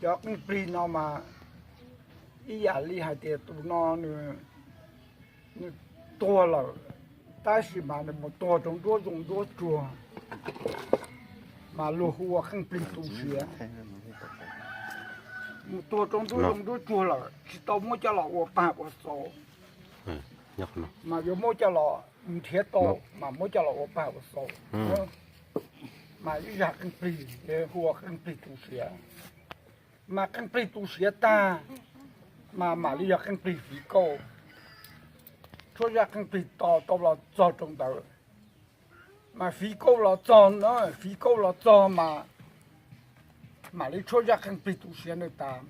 Cov qeej plig no mas ib yam li hais tias tus no nws tuag lawm, tab sis mas nws mus tuag rau nruab zoov nruab tsuag, mas luag hu ua qeej plig tu siav. Mus tuag rau nruab zoov nruab tsuag lawm, tsis tau muab coj los ua pag ua xaus, mas yuav muab coj los nrhiav tau, mas muab coj los ua pag ua xaus. Mas ib zag qeej plig hu ua qeej plig tu siav. Mas qeej plig tu siav tag, mas mam li yog qeej plig fiv kauj. Tshuab zaj qeej plig to tau los txog rau ntawd, mas fiv kauj los txog, fiv kauj los txog mas mam li tshuab zaj qeej plig tu siav ntawd tas,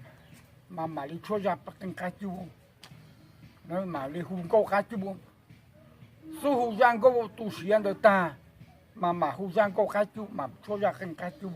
mas mam li tshuab zaj qeej qab cub, mam li hu nkauj qab cub. Xub hu zaj nkauj tu siav ntawd tag, mas mam hu zaj nkauj qab cub, mas tshuab zaj qeej qab cub.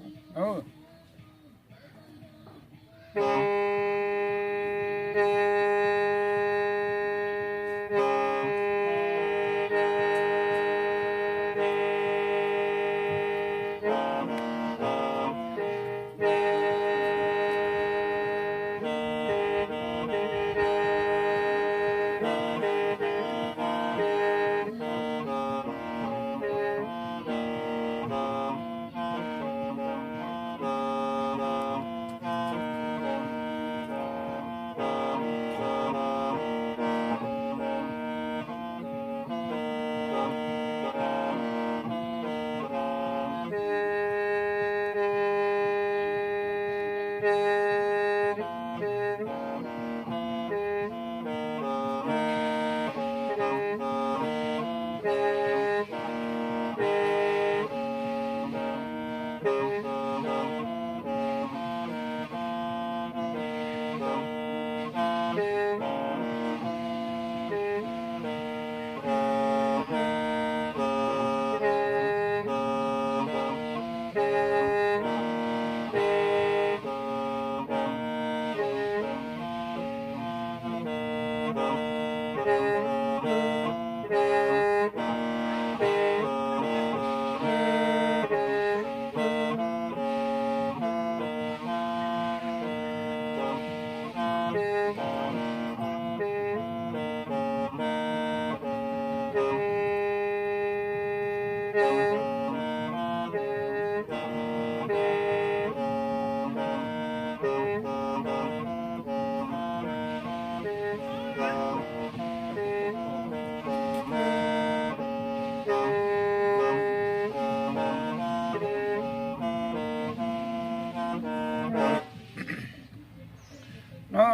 No,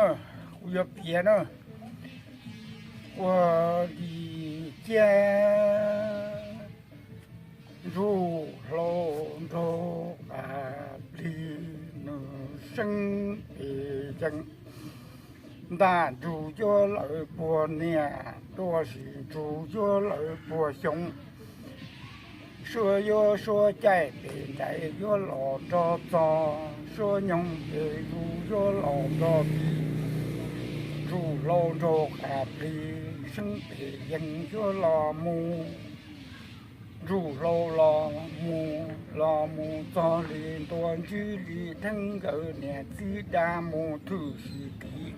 kuv yuav piav na. Ua li ciaj ntsuj hlau nraug qas plig, nws seeb pes yees. Ntaj ntsug cuab lawv puag niaj, tuaj sim ntsug cuab lawv puag xyoo. Suab yuav suab caij pes ntais yuav los nrog txog, suab nyoog pes zuj yuav los nrog tig. Ntsuj hlau nraug qas plig, seeb pes yees yuav los mus. Ntsuj hlau los mus, los mus txog li ntua ntsib li theeb, nkawd niam txiv dab mus thwj sim tiv.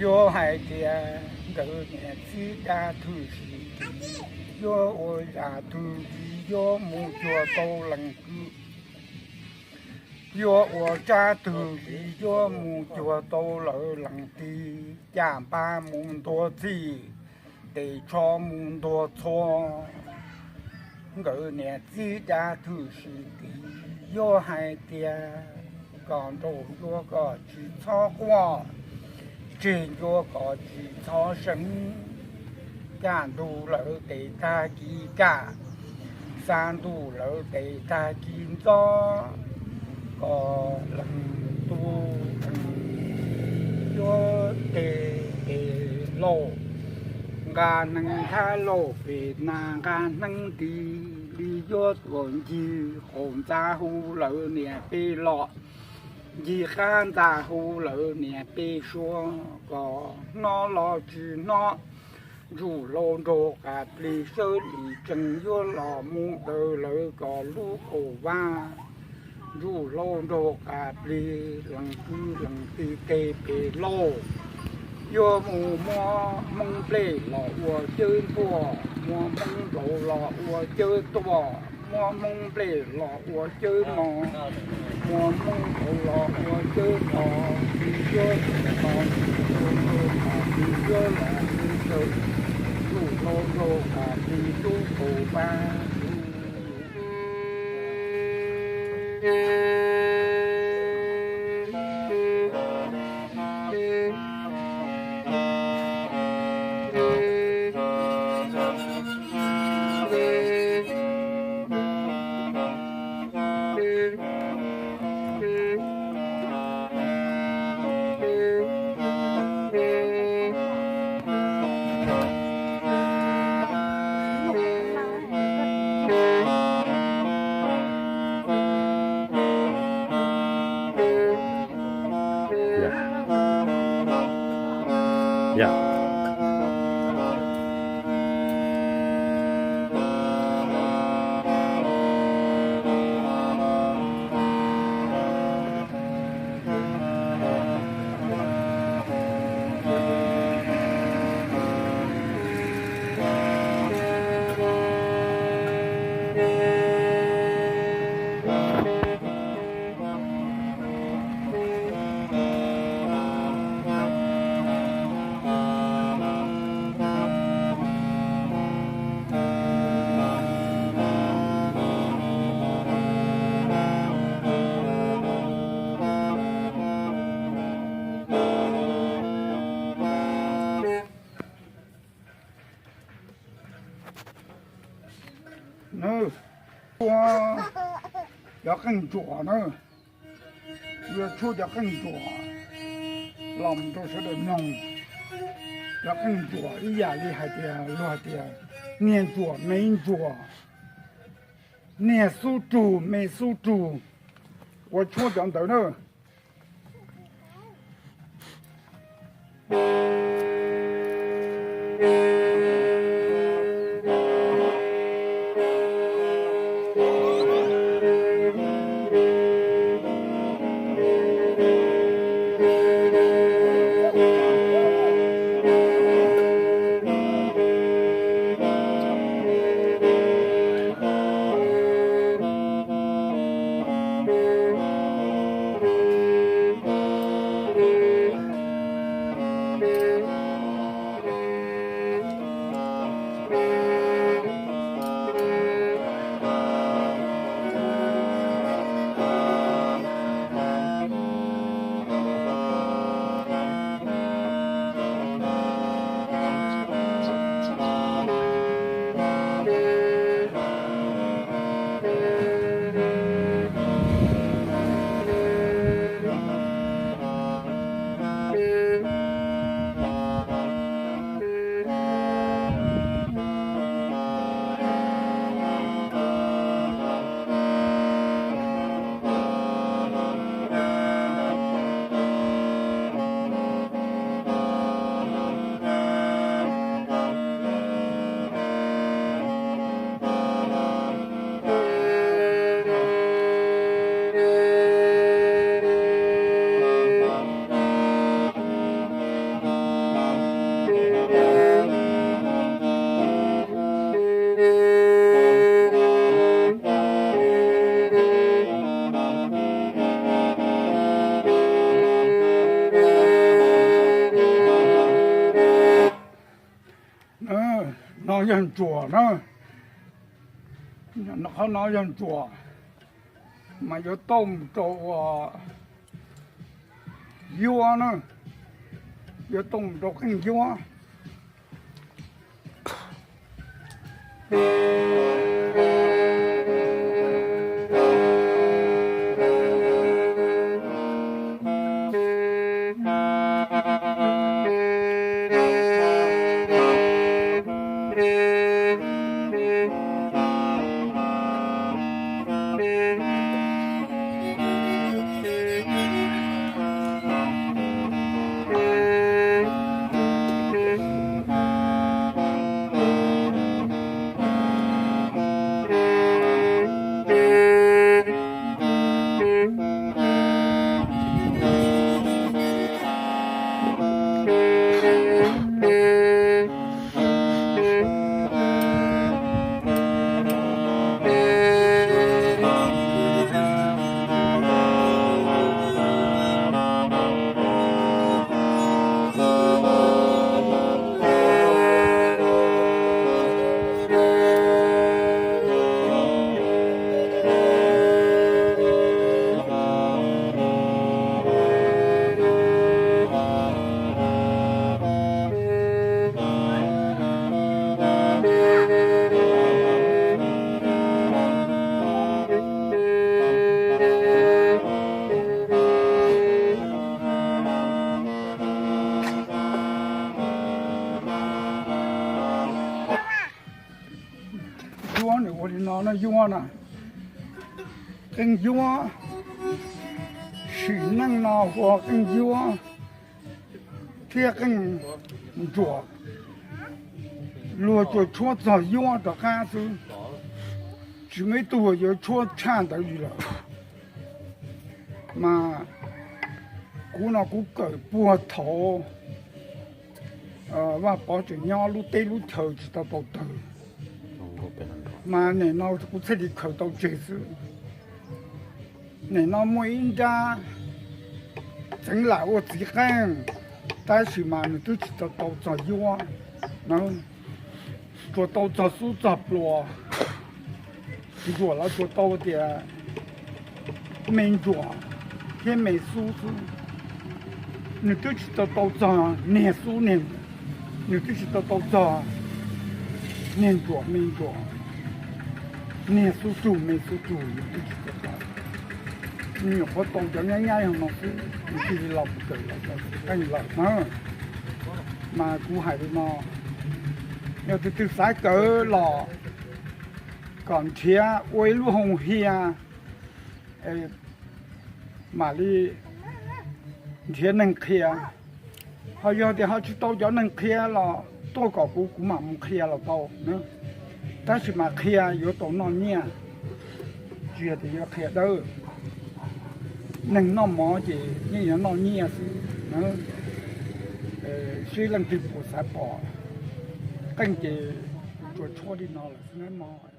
Yuav hais tias nkawd niam txiv dab thwj sim tiv, yuav ua zaj twg li yuav mus cuag tau leej kwv, yuav ua zaj twg li yuav mus cuag tau lawv leej tij. Caj npab mus ntuag txhij, tes tsho mus ntuag txhua, nkawd niam txiv dab thwj sim tiv. Yuav hais tias kom nraug ncuav kom tsis txhob quaj, tseg ncuav kom tsis txhob seev. Kaj ntug lawv tes tag kis kaj, xya ntuj lawv tes tag kis ntxob, kom leej tub leej yuav tes tes lauj, nqa hneev thab lauj pem nas nqa hneev nti, li yuav tuaj ncig qaum ntxa hu lawv niam peb los, ncig qab ntxa hu lawv niam peb suav, kom hnov los tsis hnov. Ntsuj hlau nraug qas plig sawv li tsees yuav los mus daws lawv kom lub kaum vab. Ntsuj hlauv nraug qas plig, lees kwv lees tij qe pes lauj. Yuav mus muab hmoob nplej los ua cawb ntuaj, muab hmoob nplaum los ua cawb tuaj, muab hmoob nplej los ua cawb mos, muab hmoob nplaum los ua cawb tog, tsis yuav tsis tog, tsis yuav los tsis tawg, ntsuj hlauv nraug qas plig tub kaus pab. Nws, tshuab cov qeej ntsuam na, yuav tshuab cov qeej ntsuam los rau sawv daws mloog. Cov qeej ntsuam ib yam li hais tias luag hais tias niag ntsuam me ntsuam, niag xub rug me xub rug, ua tshuab cov ntawd na. No yog ntsuam na, qhov no yog ntsuam, mas yuav tau mus rau ua yuav na, yuav tau mus rau qeej yuav. Yuav na, qeej yuav, sim neej no hu ua qeej yuav thiab qeej ntsuam. Luag tsuas tshuab txog yuav rov qab xwb, tsis muaj ib tug yuav tshuab tshaj ntawd li lawm. Mas kuv no kuv kawm puag thaum Vaj Pov tseem nyob lub teb lub chaw tsis tau tau tawg. Mas nim no kuv thiaj li khaws tau tseg xwb. Nim no muaj ib nrab txeev lam ua txiv qeej, tab sis mas nws twb tsis tau tau txog yuav, tsuas tau txog xub txog plua. Ntsuam los tsuas tau tias me ntsuam thiab me xub xwb, nws twb tsis tau tau txog niag xub niag, nws twb tsis tau tau txog niag ntsuam me ntsuam, niag xub tsug me xub tsug nws twb tsis tau tau. Nws nyuam qhuav tau cov nyab nyab zoo no xwb, nws cia li los kawm los tau txiv qeej lawm na. Mas kuv hais li no, yog tus twg xav kawm los kom nrhiav ua ib lub hoo hias mam li nrhiav neeg qhia. Ho yog tias ho tsis tau cov neeg qhia los tuaj kom kuv, kuv mam mus qhia los tau. Tab sis mas qhia yuav tau noj nyiaj, tsis yog tias yuav qhia dawb. Neeg noj mov ces yeej yuav noj nyiaj xwb. Sib leej twg puas xav pom qeej ces tsuas tshuab li no lawm xwb na mog.